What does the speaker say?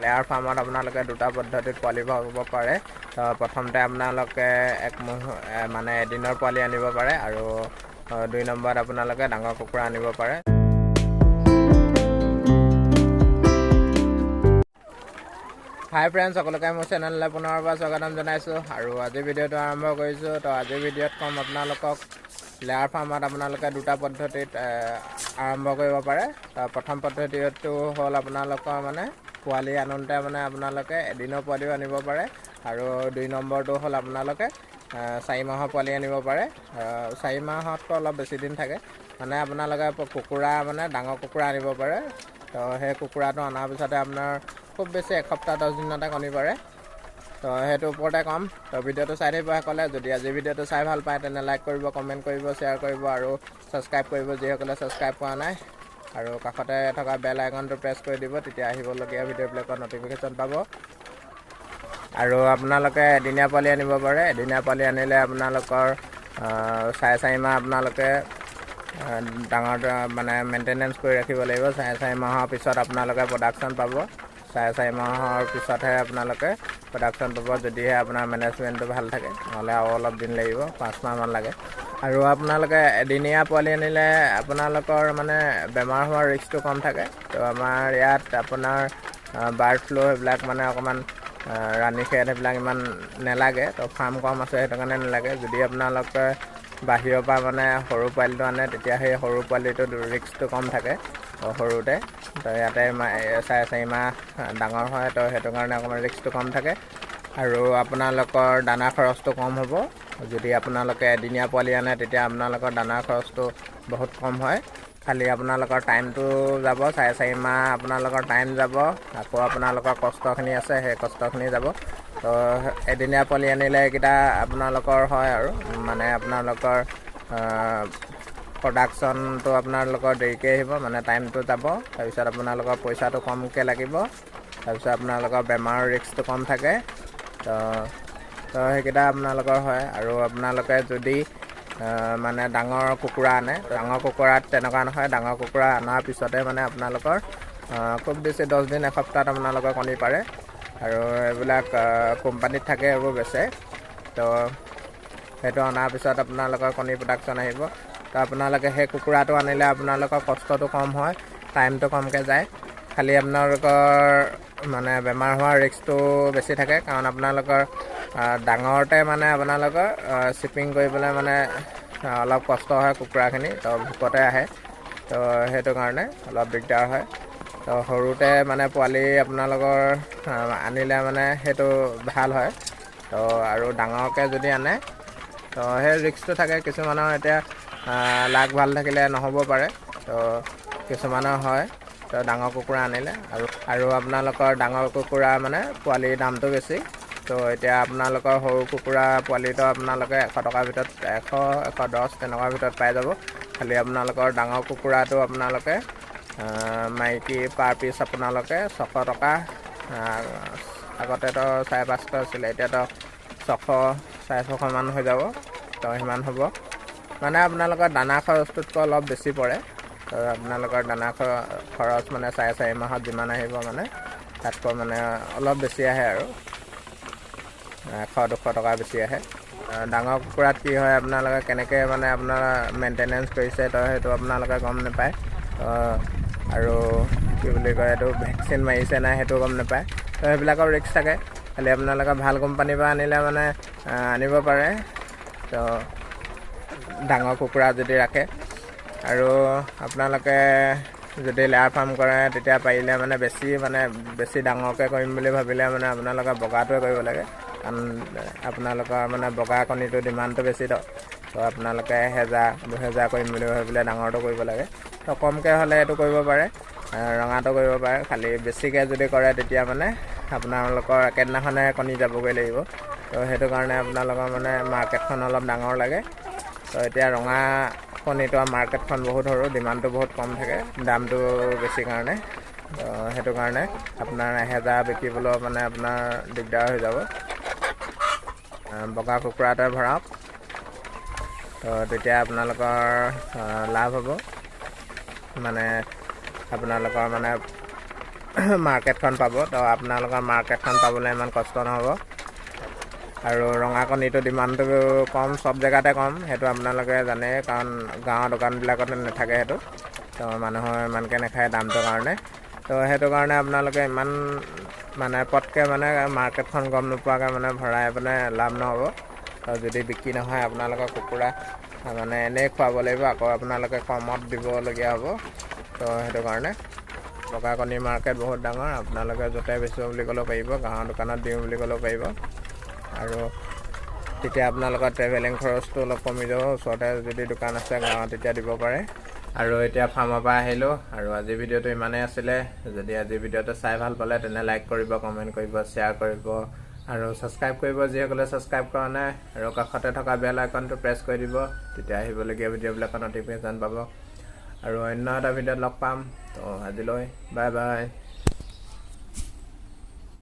Layer ফাৰ্মত আপোনালোকে দুটা পদ্ধতিত পোৱালি ভৰাব পাৰে। তো প্ৰথমতে আপোনালোকে এক মানে এদিনৰ পোৱালি আনিব পাৰে আৰু দুই নম্বৰত আপোনালোকে ডাঙৰ কুকুৰা আনিব পাৰে। হাই ফ্ৰেণ্ডছ, সকলোকে মোৰ চেনেললৈ পুনৰবাৰ স্বাগতম জনাইছোঁ আৰু আজিৰ ভিডিঅ'টো আৰম্ভ কৰিছোঁ। তো আজিৰ ভিডিঅ'ত ক'ম আপোনালোকক লেয়াৰ ফাৰ্মত আপোনালোকে দুটা পদ্ধতিত আৰম্ভ কৰিব পাৰে। তো প্ৰথম পদ্ধতিটো হ'ল আপোনালোকৰ মানে পোৱালি আনোতে মানে আপোনালোকে এদিনৰ পোৱালিও আনিব পাৰে আৰু দুই নম্বৰটো হ'ল আপোনালোকে 4 মাহৰ পোৱালি আনিব পাৰে। 4 মাহতকৈ অলপ বেছি দিন থাকে, মানে আপোনালোকে কুকুৰা মানে ডাঙৰ কুকুৰা আনিব পাৰে। তো সেই কুকুৰাটো অনাৰ পিছতে আপোনাৰ খুব বেছি এসপ্তাহ 10 দিনতে কণী পাৰে। তো সেইটোৰ ওপৰতে ক'ম। তো ভিডিঅ'টো চাই থাকিব সকলে। যদি আজি ভিডিঅ'টো চাই ভাল পায়, তেনে লাইক কৰিব, কমেণ্ট কৰিব, শ্বেয়াৰ কৰিব আৰু ছাবস্ক্ৰাইব কৰিব, যিসকলে ছাবস্ক্ৰাইব কৰা নাই। আৰু কাষতে থকা বেল আইকনটো প্ৰেছ কৰি দিব, তেতিয়া আহিবলগীয়া ভিডিঅ'বিলাকৰ ন'টিফিকেশ্যন পাব। আৰু আপোনালোকে এদিনীয়া পোৱালি আনিব পাৰে। এদিনীয়া পোৱালি আনিলে আপোনালোকৰ 4.5 মাহ আপোনালোকে ডাঙৰ মানে মেইনটেনেঞ্চ কৰি ৰাখিব লাগিব। 4.5 মাহৰ পিছত আপোনালোকে প্ৰডাকশ্যন পাব। 4.5 মাহৰ পিছতহে আপোনালোকে প্ৰডাকশ্যন পাব, যদিহে আপোনাৰ মেনেজমেণ্টটো ভাল থাকে। নহ'লে আৰু অলপ দিন লাগিব, 5 মাহমান লাগে। আৰু আপোনালোকে এদিনীয়া পোৱালি আনিলে আপোনালোকৰ মানে বেমাৰ হোৱাৰ ৰিস্কটো কম থাকে। তো আমাৰ ইয়াত আপোনাৰ বাৰ্ড ফ্লু সেইবিলাক মানে অকণমান ৰাণী খেত সেইবিলাক ইমান নেলাগে। তো ফাৰ্ম কম আছে, সেইটো কাৰণে নেলাগে। যদি আপোনালোকে বাহিৰৰ পৰা মানে সৰু পোৱালিটো আনে, তেতিয়া সেই সৰু পোৱালিটোত ৰিস্কটো কম থাকে। তো সৰুতে তো ইয়াতে 4.5 মাহ ডাঙৰ হয়, তো সেইটো কাৰণে অকণমান ৰিস্কটো কম থাকে আৰু আপোনালোকৰ দানা খৰচটো কম হ'ব। যদি আপোনালোকে এদিনীয়া পোৱালি আনে, তেতিয়া আপোনালোকৰ দানা খৰচটো বহুত কম হয়। খালি আপোনালোকৰ টাইমটো যাব, 4.5 মাহ আপোনালোকৰ টাইম যাব, আকৌ আপোনালোকৰ কষ্টখিনি আছে, সেই কষ্টখিনি যাব। তো এদিনীয়া পোৱালি আনিলে এইকেইটা আপোনালোকৰ হয় আৰু মানে আপোনালোকৰ প্ৰডাকশ্যনটো আপোনালোকৰ দেৰিকৈ আহিব, মানে টাইমটো যাব। তাৰপিছত আপোনালোকৰ পইচাটো কমকৈ লাগিব। তাৰপিছত আপোনালোকৰ বেমাৰৰ ৰিস্কটো কম থাকে। তো সেইকেইটা আপোনালোকৰ হয়। আৰু আপোনালোকে যদি মানে ডাঙৰ কুকুৰা আনে, ডাঙৰ কুকুৰাত তেনেকুৱা নহয়। ডাঙৰ কুকুৰা অনাৰ পিছতে মানে আপোনালোকৰ খুব বেছি 10 দিন এসপ্তাহত আপোনালোকৰ কণী পাৰে। আৰু এইবিলাক কোম্পানীত থাকে, এইবোৰ বেচে। তো সেইটো অনাৰ পিছত আপোনালোকৰ কণী প্ৰডাকশ্যন আহিব। তো আপোনালোকে সেই কুকুৰাটো আনিলে আপোনালোকৰ কষ্টটো কম হয়, টাইমটো কমকৈ যায়। খালি আপোনালোকৰ মানে বেমাৰ হোৱাৰ ৰিস্কটো বেছি থাকে, কাৰণ আপোনালোকৰ ডাঙৰতে মানে আপোনালোকৰ শ্বিপিং কৰিবলৈ মানে অলপ কষ্ট হয় কুকুৰাখিনি। তো ভোকতে আহে, তো সেইটো কাৰণে অলপ দিগদাৰ হয়। তো সৰুতে মানে পোৱালি আপোনালোকৰ আনিলে মানে সেইটো ভাল হয়। তো আৰু ডাঙৰকৈ যদি আনে, তো সেই ৰিস্কটো থাকে। কিছুমানৰ এতিয়া লাক ভাল থাকিলে নহ'ব পাৰে, তো কিছুমানৰ হয়। তো ডাঙৰ কুকুৰা আনিলে আৰু আপোনালোকৰ ডাঙৰ কুকুৰা মানে পোৱালিৰ দামটো বেছি। তো এতিয়া আপোনালোকৰ সৰু কুকুৰা পোৱালিটো আপোনালোকে 100 টকাৰ ভিতৰত, 100, 110 তেনেকুৱাৰ ভিতৰত পাই যাব। খালি আপোনালোকৰ ডাঙৰ কুকুৰাটো আপোনালোকে মাইকী পাৰ পিচ আপোনালোকে 600 টকা, আগতেতো 550 আছিলে, এতিয়াতো 600, 650মান হৈ যাব। তো সিমান হ'ব, মানে আপোনালোকৰ দানা খৰচটোতকৈ অলপ বেছি পৰে। তো আপোনালোকৰ দানা খৰচ মানে 4.5 মাহত যিমান আহিব, মানে তাতকৈ মানে অলপ বেছি আহে আৰু 100, 200 টকা বেছি আহে। ডাঙৰ কুকুৰাত কি হয়, আপোনালোকে কেনেকৈ মানে আপোনাৰ মেইনটেনেঞ্চ কৰিছে, তো সেইটো আপোনালোকে গম নাপায়। আৰু কি বুলি কয়, এইটো ভেকচিন মাৰিছে নাই সেইটো গম নাপায়। তো সেইবিলাকৰ ৰিস্ক থাকে। খালি আপোনালোকে ভাল কোম্পানীৰ পৰা আনিলে মানে আনিব পাৰে। তো ডাঙৰ কুকুৰা যদি ৰাখে আৰু আপোনালোকে যদি লেয়াৰ ফাৰ্ম কৰে, তেতিয়া পাৰিলে মানে বেছি ডাঙৰকৈ কৰিম বুলি ভাবিলে মানে আপোনালোকে বগাটোৱে কৰিব লাগে, কাৰণ আপোনালোকৰ মানে বগা কণীটোৰ ডিমাণ্ডটো বেছি। তো আপোনালোকে 1000, 2000 কৰিম বুলি ভাবিলে ডাঙৰটো কৰিব লাগে। তো কমকৈ হ'লে এইটো কৰিব পাৰে, ৰঙাটো কৰিব পাৰে। খালি বেছিকৈ যদি কৰে, তেতিয়া মানে আপোনালোকৰ একেদিনাখনে কণী যাবগৈ লাগিব। তো সেইটো কাৰণে আপোনালোকৰ মানে মাৰ্কেটখন অলপ ডাঙৰ লাগে। তো এতিয়া ৰঙা কণীটো মাৰ্কেটখন বহুত সৰু, ডিমাণ্ডটো বহুত কম থাকে, দামটো বেছি কাৰণে। তো সেইটো কাৰণে আপোনাৰ 1000 বিকিবলৈ মানে আপোনাৰ দিগদাৰ হৈ যাব। বগা কুকুৰাটোৱে ভৰাওক, তো তেতিয়া আপোনালোকৰ লাভ হ'ব, মানে আপোনালোকৰ মানে মাৰ্কেটখন পাব। তো আপোনালোকৰ মাৰ্কেটখন পাবলৈ ইমান কষ্ট নহ'ব। আৰু ৰঙা কণীটো ডিমাণ্ডটো কম, চব জেগাতে কম, সেইটো আপোনালোকে জানে, কাৰণ গাঁৱৰ দোকানবিলাকতে নাথাকে সেইটো। তো মানুহৰ ইমানকৈ নাখায় দামটোৰ কাৰণে। তো সেইটো কাৰণে আপোনালোকে ইমান মানে পটকৈ মানে মাৰ্কেটখন গম নোপোৱাকৈ মানে ভৰাই পেলাই লাভ নহ'ব। তো যদি বিক্ৰী নহয়, আপোনালোকৰ কুকুৰা মানে এনেই খুৱাব লাগিব, আকৌ আপোনালোকে কমত দিবলগীয়া হ'ব। তো সেইটো কাৰণে বগা কণীৰ মাৰ্কেট বহুত ডাঙৰ। আপোনালোকে য'তে বেচিব বুলি ক'লেও পাৰিব, গাঁৱৰ দোকানত দিওঁ বুলি ক'লেও পাৰিব। আৰু তেতিয়া আপোনালোকৰ ট্ৰেভেলিং খৰচটো অলপ কমি যাব। ওচৰতে যদি দোকান আছে গাঁৱত, তেতিয়া দিব পাৰে। আৰু এতিয়া ফাৰ্মৰ পৰা আহিলোঁ আৰু আজিৰ ভিডিঅ'টো ইমানেই আছিলে। যদি আজিৰ ভিডিঅ'টো চাই ভাল পালে, তেনে লাইক কৰিব, কমেণ্ট কৰিব, শ্বেয়াৰ কৰিব আৰু ছাবস্ক্ৰাইব কৰিব, যিসকলে ছাবস্ক্ৰাইব কৰা নাই। আৰু কাষতে থকা বেল আইকনটো প্ৰেছ কৰি দিব, তেতিয়া আহিবলগীয়া ভিডিঅ'বিলাকৰ নটিফিকেশ্যন পাব। আৰু অন্য এটা ভিডিঅ'ত লগ পাম। তো আজিলৈ বাই বাই।